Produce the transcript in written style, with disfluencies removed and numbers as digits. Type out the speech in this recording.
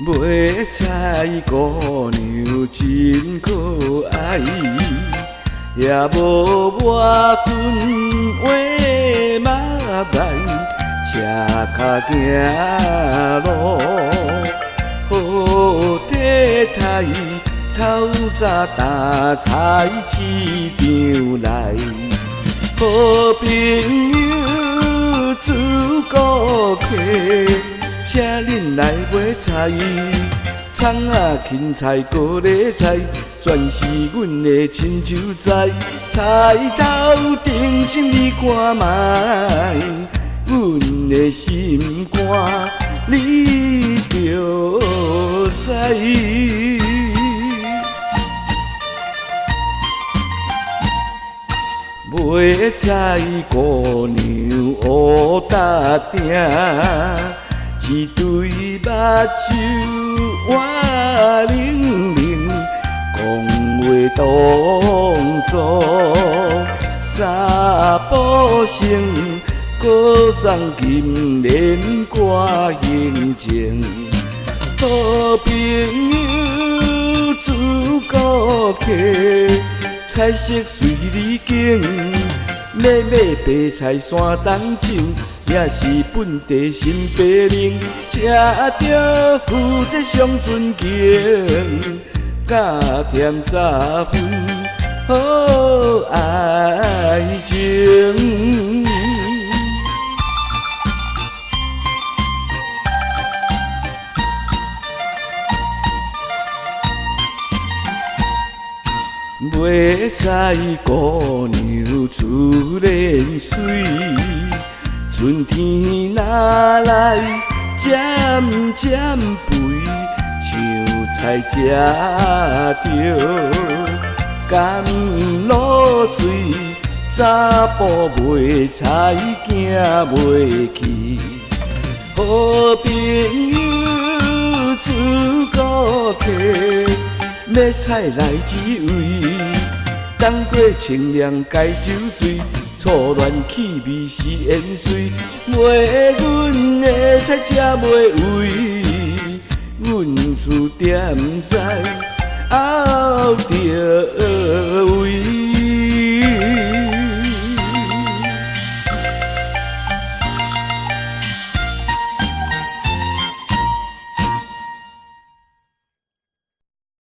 买菜姑娘真可愛，也無抹粉畫目眉，赤跤行路好體態，透早擔菜市場來，好朋友做顧客。請恁來買菜，蔥仔、芹菜、高麗菜，全是阮的親手栽。菜頭頂心你看覓，阮的心肝你著知。買菜姑娘烏搭鼎。一對目睭活靈靈，講話當作查埔生，閣送金蓮掛胸前。好朋友做顧客，菜色隨你揀，欲買白菜山東種。也是本地新白奶，食著負責上尊敬，加添十分好愛情。買菜姑娘自然媠。春天若來，漸漸肥，像菜食著甘露水，查埔賣菜行袂去。好朋友做顧客，買菜來這位，冬瓜清涼解酒醉。醋亂氣味是胭水，買阮的菜才袂位，阮厝踮在後著位。